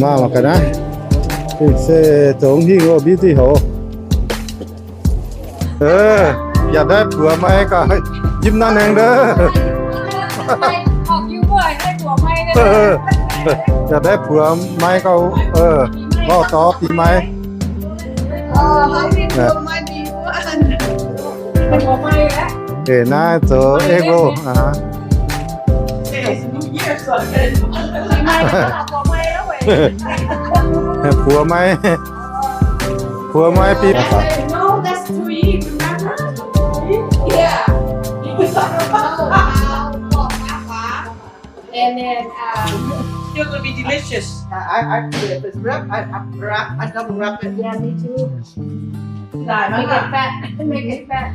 Maah, mangc gaax naaiv. Se zoux hingh oc, mbiv nzih hoc. Yaac ndaix puox maiv gauh, njimv naaiv nengh ndov. Yaac ndaix puox maiv gauh, lauh dorh bieqc maiv. Naaiv zoux egg roll. Puox maiv, puox maiv bieqc. And then, um, it's still gonna be delicious. I, I, I put it, it's wrap, I, I wrap, I double wrap it. Yeah, me too. Make it fat, make it fat.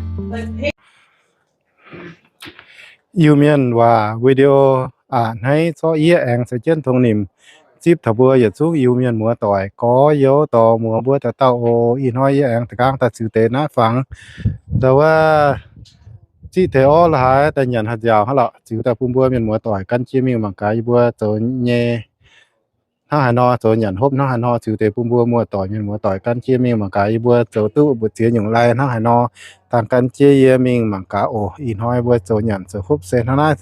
Iu-Mienh waac video a'hneiv zorqv yie aengx se jienv tongx nimc zipv taux mbuo yietc zungv Iu-Mienh muoz-doic gorx-youz dorh muoz mbuo dauh dauh oc. Ih hnoi yie aengx da'nqaang daaih ziux deix naaiv fangx. Ndau wuov ziqv deix orv la'haaix daaih nyanc haaix nziaauc hnangv lorqc, ziux daaih bun mbuo mienh muoz-doic gan jiex mingh mangc gaax yie mbuo zoux nyei hnangv haaix nor, zoux nyanc hopv hnangv haaix nor, ziux deix bun mbuo muoz-doic mienh muoz-doic gan jiex mingh mangc gaax yie mbuo zoux duqv mbu'ziex nyungc lai hnangv haaix nor. Dangh gan jiex yie mingh mangc gaax oc. Ih hnoi mbuo zoux nyanc zoux hopv se hnangv naaiv,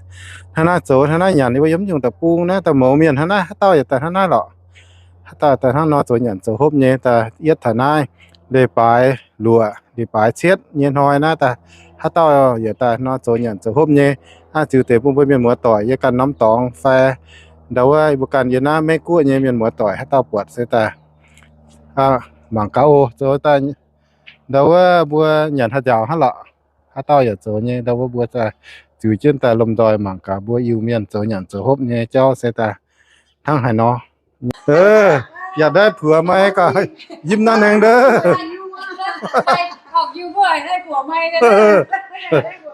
hnangv naaiv zoux, hnangv naaiv nyanc. Yie mbuo yiem nyungc deic-bung naaiv, daaih mouz mienh hnangv naaiv, haaix dauh yaac daaih hnangv naaiv lorqc. Haaix dauh daaih hnangv nor zoux nyanc zoux hopv nyei, daaih yietv taux naaiv leiz-baaix luoqc, leiz-baaix cietv nyei hnoi naaiv, daaih haaix dauh yaac daaih nor zoux nyanc zoux hopv nyei. Naaiv ziux deix bun mbuo mienh muoz-doic yie ganh norm dorngx fai ndau wuov mbuo ganh yie naaiv Meiv Guoqv nyei mienh muoz-doic haaix dauh buatc se daaih mangc gaax oc. Zoux daaih ndau wuov mbuo nyanc haaix nziaauc hnangv lorqc, haaix dauh yaac zoux nyei. Ndau wuov mbuo daaih ziux jienv daaih lomh nzoih mangc gaax mbuo Iu-Mienh zoux nyanc zoux hopv nyei jauv se daaih hnangv haaix nor. Yaac ndaix puox maiv gauh, njimv naaiv nengh ndov.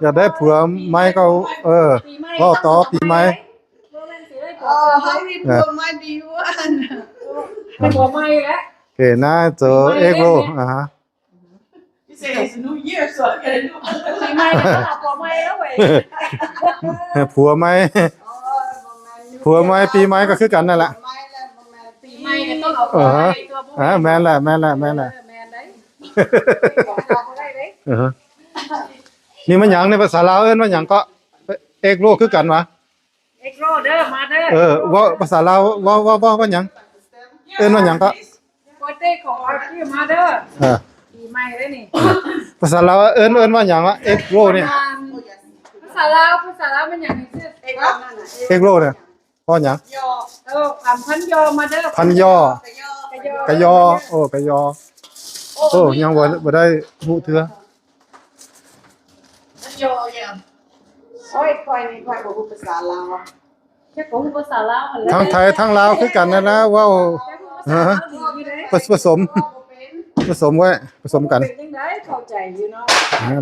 Yaac ndaix puox maiv gauh, lauh dorh bieqc maiv. Geh naaiv zoux egg roll. Puox maiv, puox maiv bieqc maiv gauh kuv ganh naaiv laqv. Maen laqv, maen laqv, maen laqv. Ninh maiv hnyangx, ninh ภาษาลาว eix maiv hnyangx gorqv, egg roll kuv ganh waac. ภาษาลาว waac waac waac hnyangx, eix maiv hnyangx gorqv. ภาษาลาว เอิ้น เอิ้นว่าหยังวะ egg roll เนี่ย egg roll เนี่ย เพราะหยัง พันยอ กะยอ โอ้ กะยอ โอ้ ยังบ่ บ่ได้ฮู้เทื่อ ทั้งไทยทั้งลาวคือกันนะนะ เว้า ผสม ผสมไว้ ผสมกัน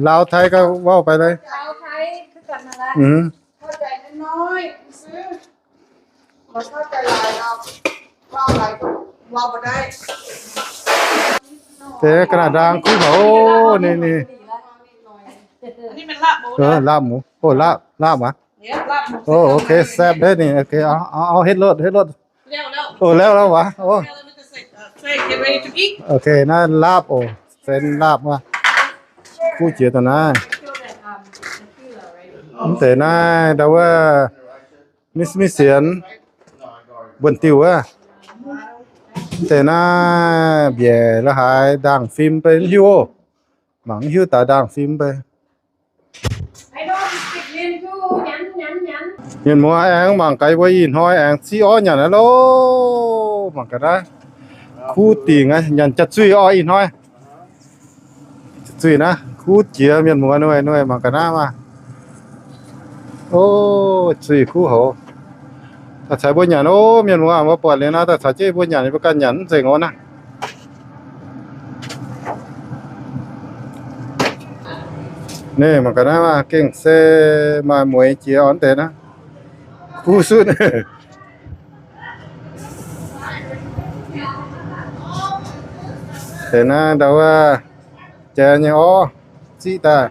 ลาวไทยก็เว้าไปเลย อืม แต่ขนาดดังคือเขา โอ้ นี่ นี่ อันนี้เป็นลาบหมูนะ เออ ลาบหมู โอ้ ลาบ ลาบวะ เนี่ยลาบหมู โอ้ โอเค แซ่บเด้อนี่ โอเค เอา เอา เอา เฮ็ดโลด เฮ็ดโลด แล้ว แล้ว โอ้ แล้ว แล้ววะ โอ้ แล้ว แล้วมันจะเสร็จ เอ่อ ใช่ get ready to eat โอเคนะ ลาบ โอ้ เส้นลาบวะ กูเจียตัวนั้น มันแต่หน้า แต่ว่า Mix mix xienx, buonc diuh wuov. Deix naaiv mbiaec la'haaix ndaangc fim bei mv hiuv oc. Mangc mv hiuv daaih ndaangc fim bei. Mienh muoz aengx mangc gaax mbuo ih hnoi aengx ziqv orv nyanc aqv loh. Mangc gaax naaiv. Kuv dingc aqv, nyanc jaax zuih orv ih hnoi. Zuih naaiv kuv jiex mienh muoz nuih nuih mangc ga'naaiv maah. O, zuih kuv hov. Daaih caux mbuo nyanc o, mienh muoz, mbuo buatc liuz nor daaih caux jienv mbuo nyanc, mbuo ganh nyanc mv nzengc o naaiv. Naaiv mangc ga'naaiv maah, gengh se maaih mueiz jiex orv deix naaiv. Kuv sutv. Deix naaiv ndau wuov jaax nyei orv ziqv daaih.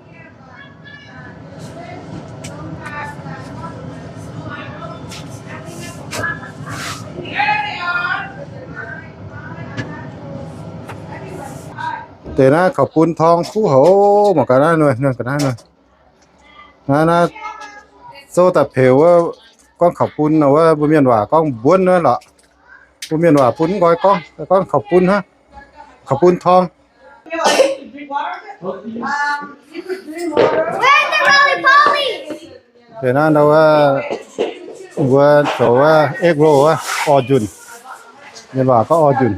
Deix naaiv kaux bun torng kuv haic, mangc gaax naaiv, ga'naaiv, naaiv, naaiv, zoux daaih peux wuov, gorngv kaux bun wuov, mbuo mienh waac gorngv mbuonv wuov lorqc. Mbuo mienh waac bun mv nqoi gorngv, gorngv kaux bun hnangv, kaux bun torng. Deix naaiv ndau wuov, mbuo zoux wuov egg roll wuov, orv njunh. Mienh waac gorngv orv njunh.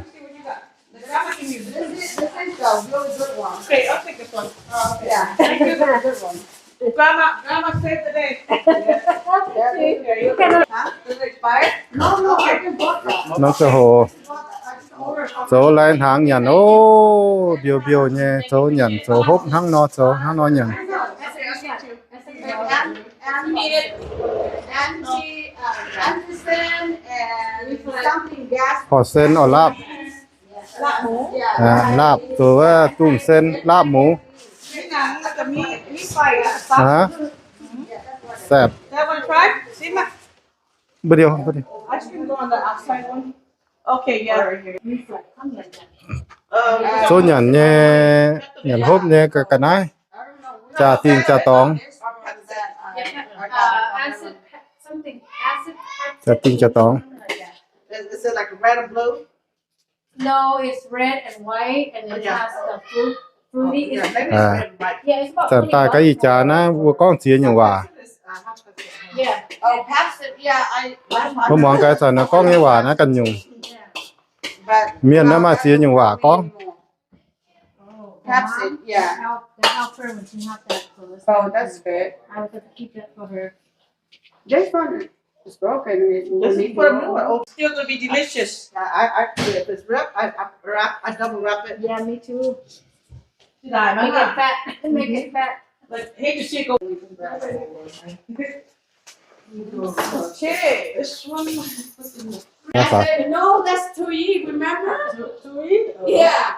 Nor ziangh hoc zoux lai hnaangx nyanc ov, mbiouh mbiouh nyei zoux nyanc, zoux hopv hnangv nor, zoux hnangv nor nyanc. Horc sen orv laapv. Laapv zoux wuov dungz sen laapv muc. Saepv. Mbuo zoux nyanc nyei, nyanc hopv nyei ga'naaiv, jaa-dingh jaa-dorngx. Jaa-dingh jaa-dorngx. Zanc daaih gaax ih jaax naaiv mbuo gorngv ziex nyungc waac. Mbuo muangx gaax zanc naaiv gorngv nyei waac naaiv ganh nyungc. Mienh naaiv maaih ziex nyungc waac gorngv. This one is broken. It, it This is needs for more. Oh, still gonna be delicious. Yeah, I, I, if it's wrap, I, I wrap, I double wrap it. Yeah, me too. Make it fat. Make it fat. But hate to see it go. Okay, this one. I said, no, that's too easy, remember? Too, too easy? Yeah.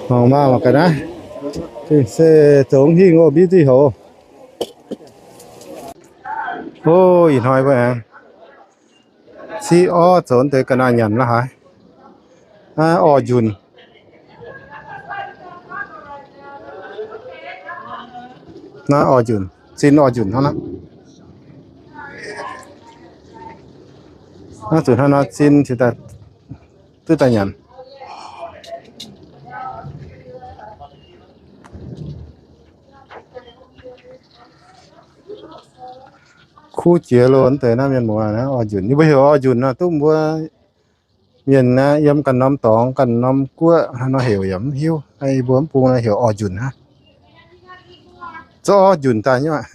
Mangc maah, mangc ga'naaiv. Se zoux hingh oc, mbiv diuh hoc. Ov, ih hnoi mbuo aengx ziqv orv zoux deix ga'naaiv nyanc la'haaix. Naaiv orv njunh. Naaiv orv njunh, zinh orv njunh hnangv naaiv. Naaiv zuqc hnangv naaiv zinh duqv daaih nyanc. Kuv jiex loh, deix naaiv mienh muoz naaiv orv njunh. Yie mbuo heuc orv njunh nor, duqv mbuo mienh naaiv yiem ganh norm dorngx ganh norm guoqv nor heuc yaac mv hiuv. Yie mbuo mv bung nor heuc orv njunh hnangv. Zorqv orv njunh daaih nyei aqv.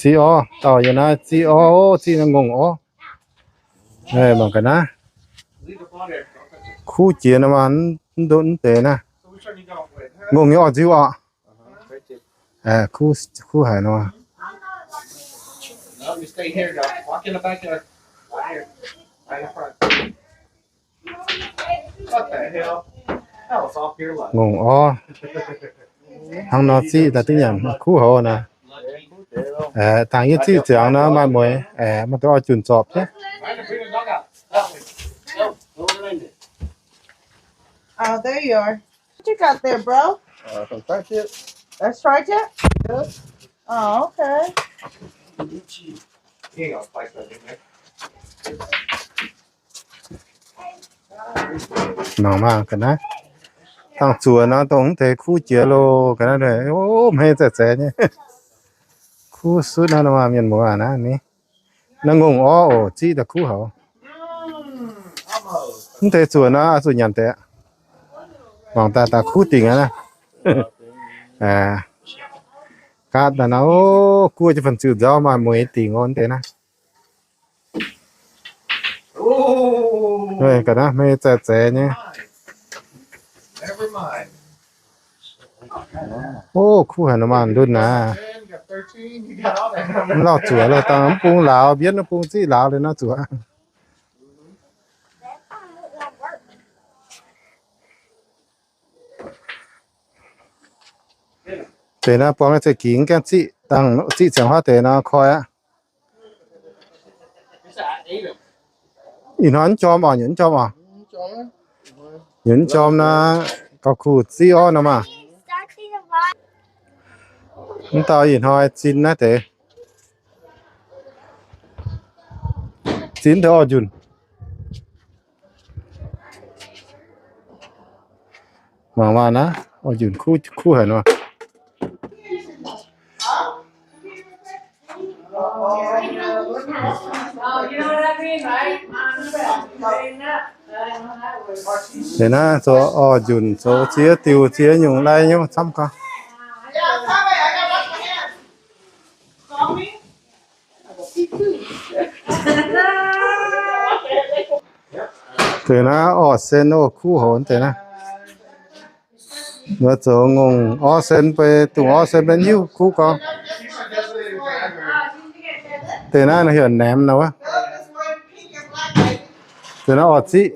Ziqv orv, dauh yie naaiv ziqv orv, ziqv naaiv ngongh orv. Mangc ga'naaiv. Kuv jiex nor maah, mv ndutv mv deix naaiv. Ngongh nyei orv nziuv orqc. Kuv, kuv haic nor. Ngongh orv. Hnangv nor ziqv daaih duqv nyanc kuv haic naaiv. Dangh yie ziqv ziangx nor maaih mueiz, maaih deix orv njunh zorpc jienv. Oh, there you are. What you got there, bro? Uh, some tri-tip. That's tri-tip? Good. Oh, okay. Mangc maah, ga'naaiv dangh zuoqc nor, dongh mv deix kuv jiex loh, ga'naaiv. O, hmei zaeqc zaeqc nyei. Kuv sutv naaiv nor maah, mienh muoz aac, naaiv ni. Naaiv ngongh orv oc, ziqv daaih kuv haic. Mv deix zuoqc nor, zuqc nyanc deix. Mangc daaih daaih kuv dingc aqv naaiv. Gaatv daaih naaiv, o, guoqv jienv fun ziuh nzauv maaih mueiz dingc o, mv deix naaiv. Ga'naaiv hmei zaeqc zaeqc nyei. O, kuv haic nor maah, ndunh aac. Mv lauh zuoqc loh, dangh mv bung lauz, mbienv mv bung ziqv lauz liuz nor zuoqc. Deix naaiv buang naaiv za'gengh gaengh ziqv, dangh ziqv ziangx huaav deix nor koi aqv. Ih hnoi mv jorm oc, nyiec mv jorm oc. Nyiec mv jorm naaiv, gauh kuh ziqv orv nor maah. Mv dauh ih hnoi zin naaiv deix. Zin deix orv njunh. Mangc maah naaiv, orv njunh kuv, kuv haic nor. Deix naaiv zoux orv njunh, zoux ziex diuh, ziex nyungc lai nyungc camv gau. Deix naaiv orv sen, orv kuv haic deix naaiv. Mbuo zoux ngongh orv sen, beiv dungz orv sen benx hiuv kuv gau. Deix naaiv heuc naemx nor wuov. Deix naaiv orv ziqv.